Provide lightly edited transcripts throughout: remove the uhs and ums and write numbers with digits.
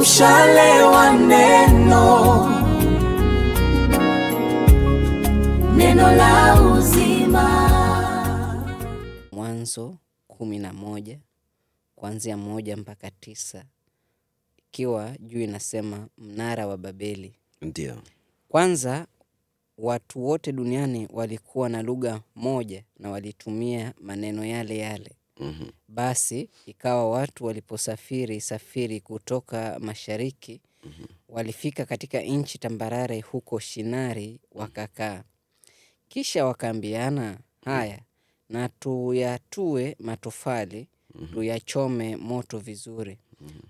Mshale wa neno, neno la uzima. Mwanzo 11 kuanzia 1 mpaka 9, ikiwa juu inasema mnara wa Babeli. Ndio. Kwanza watu wote duniani walikuwa na lugha moja na walitumia maneno yale yale. Basi ikawa watu waliposafiri safiri kutoka mashariki, walifika katika nchi tambarare huko Shinari wakakaa. Kisha wakaambiana, haya na tuyatue matofali, tuyachome moto vizuri.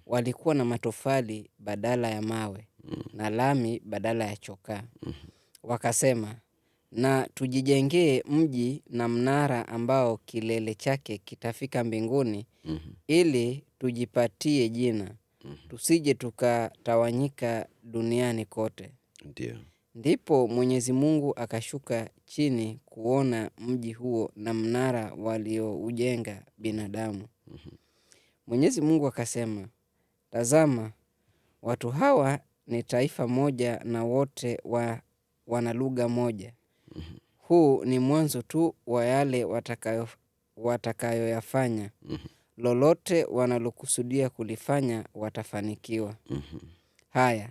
Walikuwa na matofali badala ya mawe na lami badala ya chokaa. Wakasema, na tujijengee mji na mnara ambao kilele chake kitafika mbinguni, ili tujipatie jina, tusije tukatawanyika duniani kote. Ndio. Ndipo Mwenyezi Mungu akashuka chini kuona mji huo na mnara walioujenga binadamu. Mwenyezi Mungu akasema, tazama, watu hawa ni taifa moja na wote wana lugha moja. Huu ni mwanzo tu wa yale watakayoyafanya. Lolote wanalokusudia kulifanya watafanikiwa. Haya,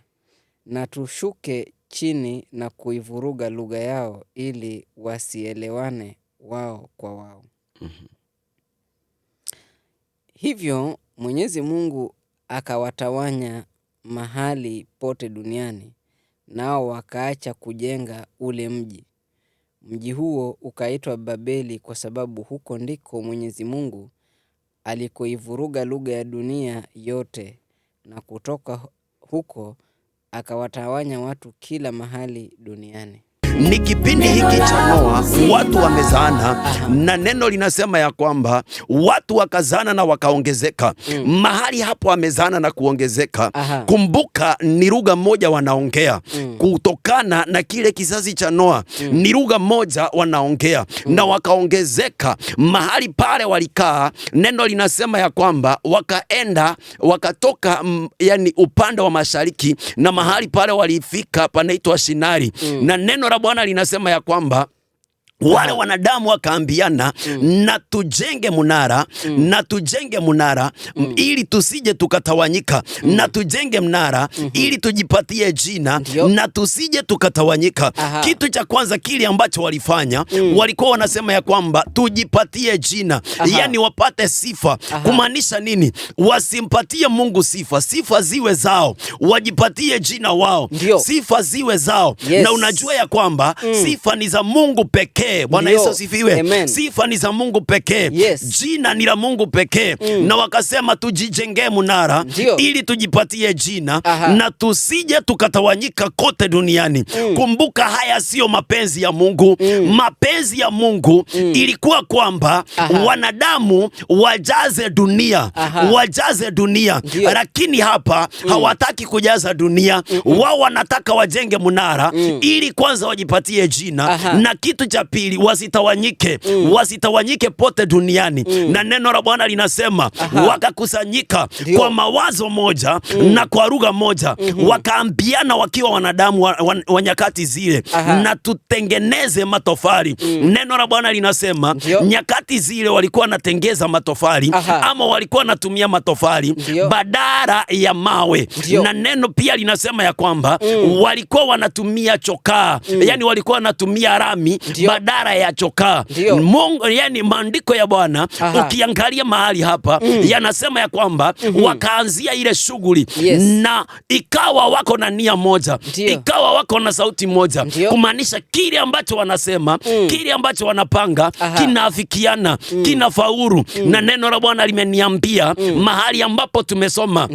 na tushuke chini na kuivuruga lugha yao ili wasielewane wao kwa wao. Hivyo Mwenyezi Mungu akawatawanya mahali pote duniani, nao wakaacha kujenga ule mji. Mji huo ukaitwa Babeli kwa sababu huko ndiko Mwenyezi Mungu alikoivuruga lugha ya dunia yote, na kutoka huko akawatawanya watu kila mahali duniani. Ni kipindi hiki cha Noa, watu wamezaana, na neno linasema ya kwamba watu wakazana na wakaongezeka. Mahali hapo wamezaana na kuongezeka. Kumbuka ni lugha moja wanaongea kutokana na kile kizazi cha Noa, ni lugha moja wanaongea na wakaongezeka mahali pale walikaa. Neno linasema ya kwamba wakaenda wakatoka, yani upande wa mashariki, na mahali pale walifika panaitwa Shinari, na neno la Bwana linasema ya kwamba wale wanadamu wakaambiana, na tujenge mnara, na tujenge mnara ili tusije tukatawanyika, na tujenge mnara ili tujipatie jina. Na tusije tukatawanyika. Kitu cha kwanza kile ambacho walifanya, walikuwa wanasema ya kwamba tujipatie jina, yani wapate sifa. Kumaanisha nini? Wasimpatie Mungu sifa, sifa ziwe zao, wajipatie jina wao. Sifa ziwe zao. Na unajua ya kwamba sifa ni za Mungu pekee. Bwana Yesu asifiwe. Amen. Sifa ni za Mungu pekee. Jina ni la Mungu pekee. Na wakasema tujijengee mnara ili tujipatie jina na tusije tukatawanyika kote duniani. Kumbuka haya siyo mapenzi ya Mungu. Mapenzi ya Mungu ilikuwa kwamba wanadamu wajaze dunia, wajaze dunia. Lakini hapa hawataki kujaza dunia. Wao wanataka wajenge mnara ili kwanza wajipatie jina na kitu cha pili wasitawanyike, wasitawanyike pote duniani. Na neno la Bwana linasema wakakusanyika kwa mawazo moja na kwa lugha moja, wakaambiana wakiwa wanadamu wa nyakati zile, na tutengeneze matofali. Neno la Bwana linasema nyakati zile walikuwa wanatengeza matofali ama walikuwa wanatumia matofali badala ya mawe. Na neno pia linasema ya kwamba walikuwa wanatumia chokaa, yani walikuwa wanatumia rami badala ya chokaa. Mungu, yani maandiko ya Bwana ukiangalia mahali hapa yanasema ya kwamba wakaanzia ile shughuli na ikawa wako na nia moja, ikawa wako na sauti moja, kumaanisha kile ambacho wanasema, kile ambacho wanapanga kinaafikiana, kinafaulu. Na neno la Bwana limeniambia mahali ambapo tumesoma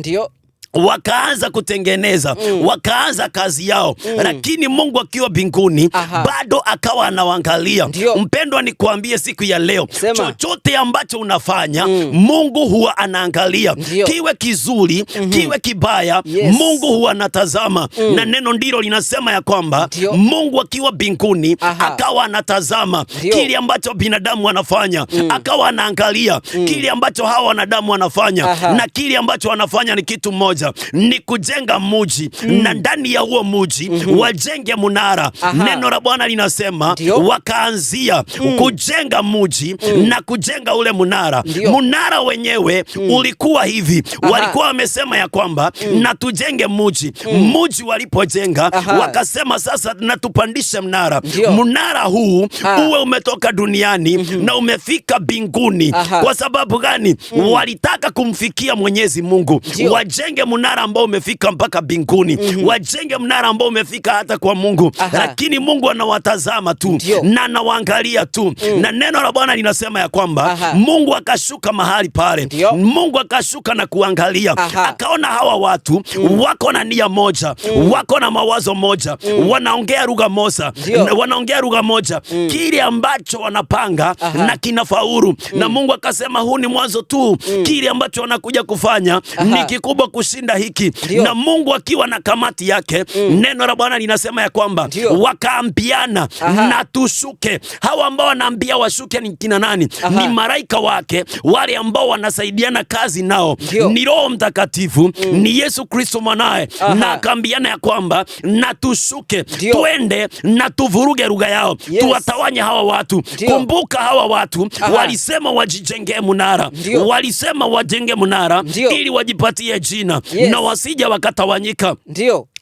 wakaanza kutengeneza, wakaanza kazi yao, lakini Mungu akiwa mbinguni bado akawa anawaangalia. Mpendwa, nikuambie siku ya leo, Sema. Chochote ambacho unafanya Mungu huwa anaangalia. Kiwe kizuri, kiwe kibaya, Mungu huwa anatazama. Na neno ndilo linasema ya kwamba Mungu akiwa mbinguni akawa anatazama kile ambacho binadamu wanafanya, akawa anaangalia kile ambacho hawa wanadamu wanafanya, na kile ambacho wanafanya ni kitu moja. moja, ni kujenga muji na ndani ya huo muji wajenge munara. Neno la Bwana linasema wakaanzia kujenga muji na kujenga ule munara. Munara wenyewe ulikuwa hivi. Walikuwa wamesema ya kwamba na tujenge muji. Muji walipojenga wakasema sasa na tupandishe mnara. Mnara huu uwe umetoka duniani na umefika mbinguni. Kwa sababu gani? Walitaka kumfikia Mwenyezi Mungu. Wajenge mnara ambao umefika mpaka mbinguni. Wajenge mnara ambao umefika hata kwa Mungu. Lakini Mungu anawatazama tu na anawaangalia tu. Na neno la Bwana linasema ya kwamba Mungu akashuka mahali pale. Mungu akashuka na kuangalia. Akaona hawa watu wako na nia moja, wako na mawazo moja, wanaongea lugha moja, wanaongea lugha moja. Kile ambacho wanapanga na kinafaulu. Na Mungu akasema huu ni mwanzo tu. Kile ambacho wanakuja kufanya ni kikubwa kushinda hiki. Na Mungu akiwa na kamati yake, neno la Bwana linasema ya kwamba wakaambiana na tushuke. Hawa ambao wanaambia washuke ni kina nani? Ni malaika wake, wale ambao wanasaidiana kazi nao. Ni Roho Mtakatifu, ni Yesu Kristo mwanaye. Na akaambiana ya kwamba na tushuke, tuende na tuvuruge lugha yao, tuwatawanye hawa watu. Kumbuka hawa watu walisema wajijengee munara. Walisema wajenge munara ili wajipatie jina na wasija wakatawanyika.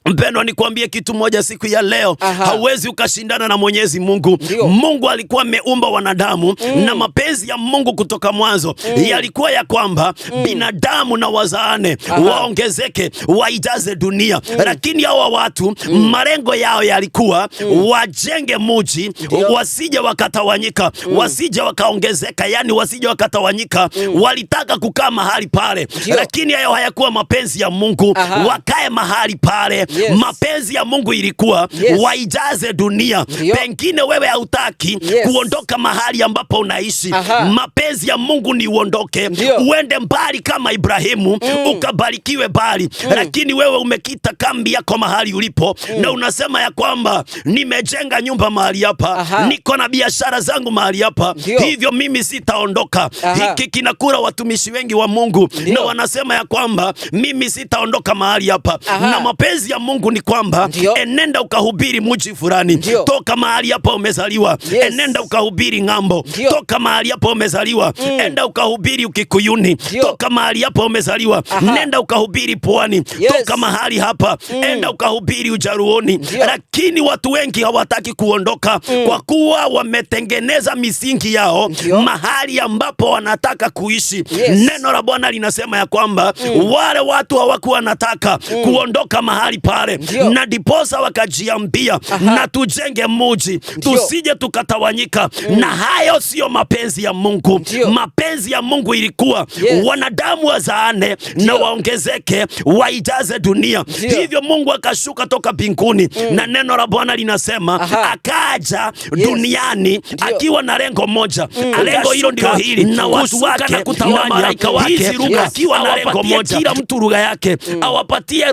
Mpendwa, nikwambie kitu moja siku ya leo. Hauwezi ukashindana na Mwenyezi Mungu. Mungu alikuwa ameumba wanadamu na mapenzi ya Mungu kutoka mwanzo yalikuwa ya kwamba binadamu na wazaane, waongezeke, waijaze dunia. Lakini hawa watu malengo yao yalikuwa wajenge muji, wasije wakatawanyika, wasije wakaongezeka, yani wasije wakatawanyika. Walitaka kukaa mahali pale. Lakini hayo hayakuwa mapenzi ya Mungu. Wakae mahali pale. Mapenzi ya Mungu ilikuwa waijaze dunia. Pengine wewe hautaki kuondoka mahali ambapo unaishi. Mapenzi ya Mungu ni uondoke, uende mbali kama Ibrahimu, ukabarikiwe mbali. Lakini wewe umekita kambi yako mahali ulipo na unasema ya kwamba nimejenga nyumba mahali hapa, niko na biashara zangu mahali hapa, hivyo mimi sitaondoka. Hiki kinakula watumishi wengi wa Mungu na wanasema ya kwamba mimi sitaondoka mahali hapa. Na mapenzi ya Mungu ni kwamba enenda ukahubiri mji fulani. Toka mahali hapa umezaliwa, enenda ukahubiri ng'ambo. Toka mahali hapa umezaliwa, enda ukahubiri Ukikuyuni. Toka mahali hapa umezaliwa, nenda ukahubiri pwani. Toka mahali hapa, enda ukahubiri Ujaruoni. Lakini watu wengi hawataki kuondoka kwa kuwa wametengeneza misingi yao mahali ambapo wanataka kuishi. Neno la Bwana linasema ya kwamba wale watu hawakuwa wanataka kuondoka mahali pale, na diposa wakajiambia na tujenge muji, tusije tukatawanyika. Na hayo sio mapenzi ya Mungu. Mapenzi ya Mungu ilikuwa wanadamu wazaane na waongezeke, waijaze dunia. Hivyo Mungu akashuka toka mbinguni na neno la Bwana linasema akaja duniani akiwa na lengo moja. Lengo hilo ndilo hili, na watu wake na kutawanya malaika wake akiwa na lengo moja, kila mtu lugha yake, awapatie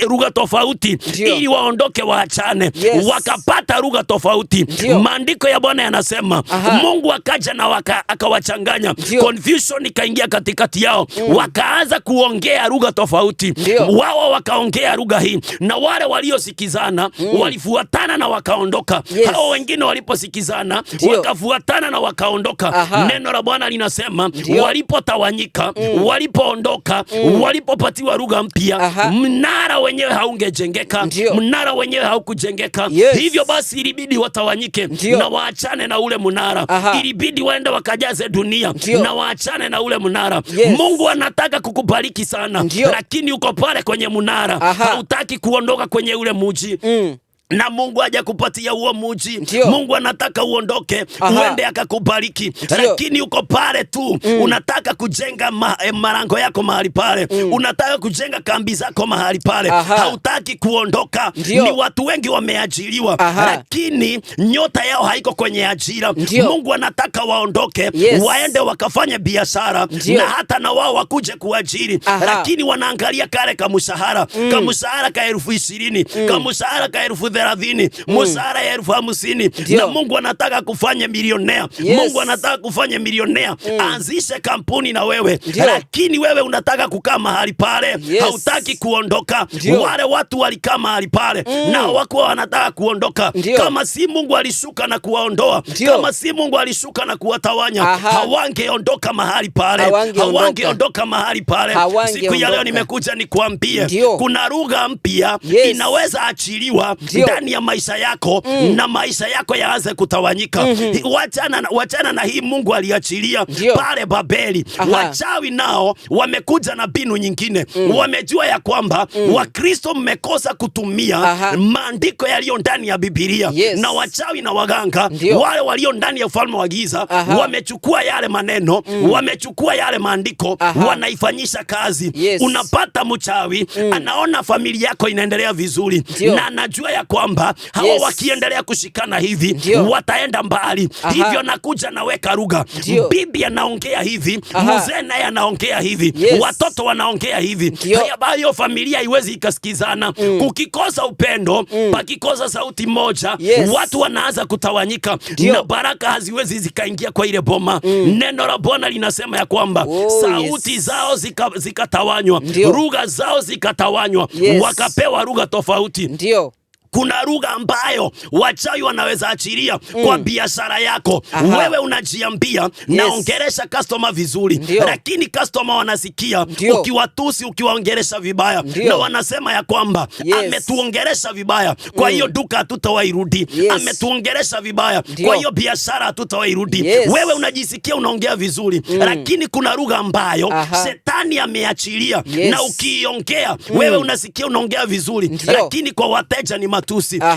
lugha tofauti ili waondoke waachane. Wakapata lugha tofauti. Maandiko ya Bwana yanasema Mungu akaja na akawachanganya. Confusion ikaingia katikati yao. Wakaanza kuongea lugha tofauti. Wao wakaongea lugha hii, na wale waliosikizana walifuatana na wakaondoka. Hao wengine waliposikizana wakafuatana na wakaondoka. Neno la Bwana linasema walipotawanyika, walipoondoka, walipopatiwa lugha mpya, mnara wenyewe haungejengeka. Mnara wenyewe haukujengeka. Hivyo basi ilibidi watawanyike na waachane na ule mnara. Ilibidi waende wakajaze dunia na waachane na ule mnara. Mungu anataka kukubariki sana, lakini uko pale kwenye mnara, hautaki kuondoka kwenye ule mji. Na Mungu hajakupatia huo mji. Mungu anataka uondoke, uende akakubariki. Lakini uko pale tu, unataka kujenga malango yako mahali pale, unataka kujenga kambi zako mahali pale, hautaki kuondoka. Ni watu wengi wameajiriwa, lakini nyota yao haiko kwenye ajira. Mungu anataka waondoke, waende wakafanye biashara na hata na wao wakuje kuajiri. Lakini wanaangalia kale kamushahara, kamushahara ka 20,000, kamushahara ka 30,000, 30, mshahara ya 50,000, na Mungu anataka kufanya milionea. Mungu anataka kufanya milionea, aanzishe kampuni na wewe. Lakini wewe unataka kukaa mahali pale, hautaki kuondoka. Wale watu walikaa mahali pale na hawakuwa wanataka kuondoka. Kama si Mungu alishuka na kuwaondoa, kama si Mungu alishuka na kuwatawanya, hawangeondoka mahali pale, hawangeondoka mahali pale. Siku ya leo nimekuja nikuambie, kuna lugha mpya inaweza achiliwa ndani ya maisha yako na maisha yako yaanze kutawanyika. Wachana na hii Mungu aliachilia pale Babeli. Wachawi nao wamekuja na mbinu nyingine. Wamejua ya kwamba Wakristo mmekosa kutumia maandiko yaliyo ndani ya Biblia. Na wachawi na waganga wale walio ndani ya ufalme wa giza wamechukua yale maneno, wamechukua yale maandiko, wanaifanyisha kazi. Unapata mchawi anaona familia yako inaendelea vizuri na anajua ya kwamba hawa wakiendelea kushikana hivi wataenda mbali. Hivyo nakuja naweka lugha. Bibi anaongea hivi, mzee naye anaongea hivi, watoto wanaongea hivi. Haya, hiyo familia haiwezi ikasikizana. Kukikosa upendo, pakikosa sauti moja, watu wanaanza kutawanyika na baraka haziwezi zikaingia kwa ile boma. Neno la Bwana linasema ya kwamba sauti zao zikatawanywa, lugha zao zikatawanywa, wakapewa lugha tofauti. Kuna lugha ambayo wachawi wanaweza achilia kwa biashara yako. Wewe unajiambia naongelesha customer vizuri, lakini customer wanasikia ukiwatusi, ukiwaongelesha vibaya, na wanasema ya kwamba ametuongelesha vibaya, kwa hiyo duka hatutawairudi. Ametuongelesha vibaya, kwa hiyo biashara hatutawairudi. Wewe unajisikia unaongea vizuri, lakini kuna lugha ambayo shetani ameachilia, na ukiongea wewe unasikia unaongea vizuri, lakini kwa wateja ni matusi.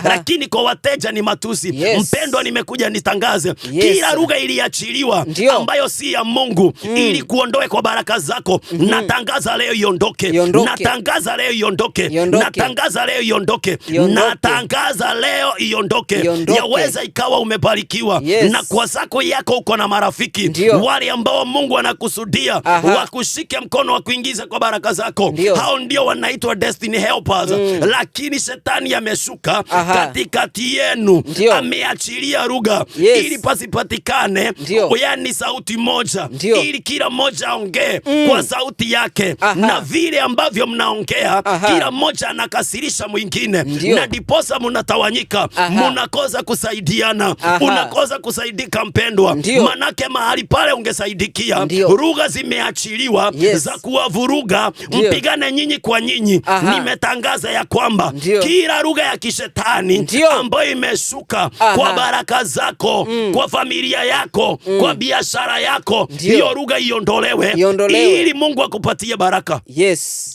Lakini kwa wateja ni matusi. Mpendwa, nimekuja nitangaze, kila lugha iliachiliwa ambayo si ya Mungu ili kuondoe kwa baraka zako, natangaza leo iondoke. Natangaza leo iondoke. Natangaza leo iondoke. Natangaza leo iondoke. Yaweza ikawa umebarikiwa na kwa zako yako uko na marafiki wale ambao Mungu anakusudia wakushike mkono wakuingize kwa baraka zako. Hao ndio wanaitwa destiny helpers. Lakini shetani ameshuka katikati yenu, ameachilia lugha ili pasipatikane yani sauti moja, ili kila mmoja aongee kwa sauti yake. Na vile ambavyo mnaongea, kila mmoja anakasirisha mwingine, na ndiposa mnatawanyika, mnakosa kusaidiana, unakosa kusaidika mpendwa. Manake mahali pale ungesaidikia, lugha zimeachiliwa za kuwavuruga, mpigane nyinyi kwa nyinyi. Nimetangaza ya kwamba kila lugha ya kishetani ambayo imeshuka kwa baraka zako, kwa familia yako, kwa biashara yako, hiyo lugha iondolewe ili Mungu akupatie baraka.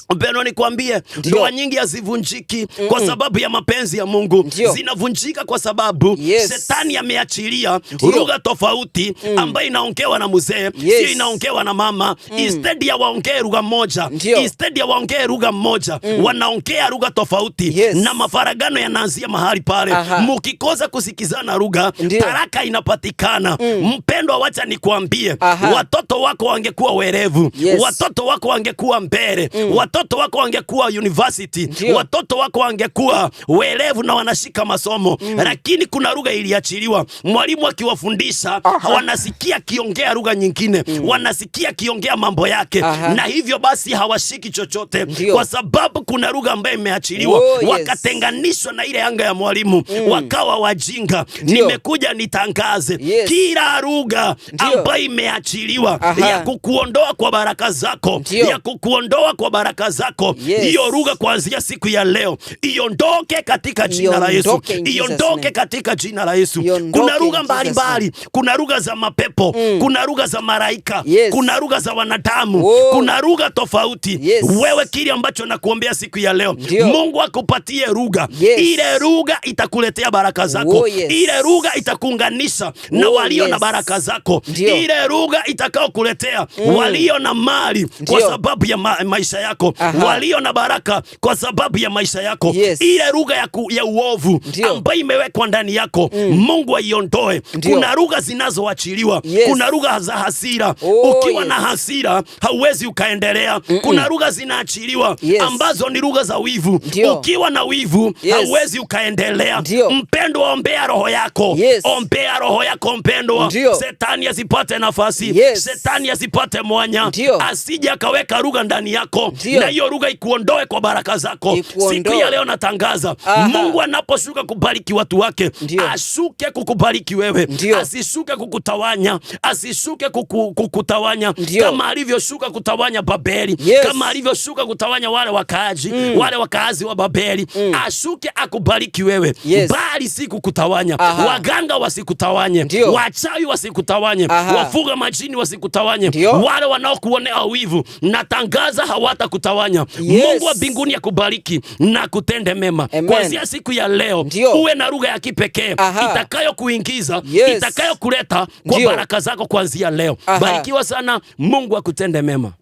Mpendwa, nikwambie, ndoa nyingi hazivunjiki kwa sababu ya mapenzi ya Mungu. Zinavunjika kwa sababu shetani ameachilia lugha tofauti ambayo inaongewa na mzee, sio inaongewa na mama. Instead ya waongee lugha moja, instead ya waongee lugha moja, wanaongea lugha tofauti, na mafaragano yanaanzia mahali pale. Mukikosa kusikizana lugha, taraka inapatikana. Mpendwa, wacha nikwambie, watoto wako wangekuwa werevu, watoto wako wangekuwa mbele, watoto wako wangekuwa university, watoto wako wangekuwa werevu na wanashika masomo. Lakini kuna lugha iliachiliwa. Mwalimu akiwafundisha, wanasikia kiongea lugha nyingine, wanasikia kiongea mambo yake, na hivyo basi hawashiki chochote, kwa sababu kuna lugha ambayo imeachiliwa. Wakatenganishwa na ile anga ya mwalimu, wakawa wajinga. Nimekuja nitangaze, kila lugha ambayo imeachiliwa ya kukuondoa kwa baraka zako, ya kukuondoa kwa baraka zako, hiyo lugha kuanzia siku ya leo iondoke katika jina la Yesu. Iondoke katika jina la Yesu. Kuna lugha mbalimbali, kuna lugha za mapepo, kuna lugha za malaika, kuna lugha za wanadamu, kuna lugha tofauti. Wewe kile ambacho nakuombea siku ya leo, Mungu akupatie lugha. Ile lugha itakuletea baraka zako. Ile lugha itakuunganisha na walio na baraka zako. Ile lugha itakayokuletea walio na mali kwa sababu ya maisha yako, walio na baraka kwa sababu ya maisha yako. Ile lugha ya uovu ambayo imewekwa ndani yako, Mungu aiondoe. Kuna lugha zinazoachiliwa, kuna lugha za hasira. Ukiwa na hasira hauwezi ukaendelea. Kuna lugha zinaachiliwa ambazo ni lugha za wivu. Ukiwa na wivu Hauwezi ukaendelea. Ndio. Mpendwa, ombea roho yako. Yes. Ombea roho yako mpendwa. Ndio. Setani asipate nafasi. Yes. Setani asipate mwanya. Ndio. Asije akaweka lugha ndani yako. Ndio. Na hiyo lugha ikuondoe kwa baraka zako. Ikuondoe. Siku ya leo natangaza, Aha. Mungu anaposhuka kubariki watu wake, Ndio. ashuke kukubariki wewe. Ndio. Asishuke kukutawanya, asishuke kukutawanya Ndio. kama alivyoshuka kutawanya Babeli, Yes. kama alivyoshuka kutawanya wale wakaaji, wale wakaazi wa Babeli. Ashuke akubariki wewe, Yes. bali si kukutawanya. Aha. Waganga wasikutawanye, Ndio. wachawi wasikutawanye, Aha. wafuga majini wasikutawanye, Ndio. wale wanaokuonea wivu natangaza hawatakutawanya. Yes. Mungu wa mbinguni akubariki na kutende mema. Amen. Kuanzia siku ya leo Ndio. uwe na lugha ya kipekee Aha. itakayokuingiza, Yes. itakayokuleta kwa Ndio. baraka zako kuanzia leo. Aha. Barikiwa sana, Mungu akutende mema.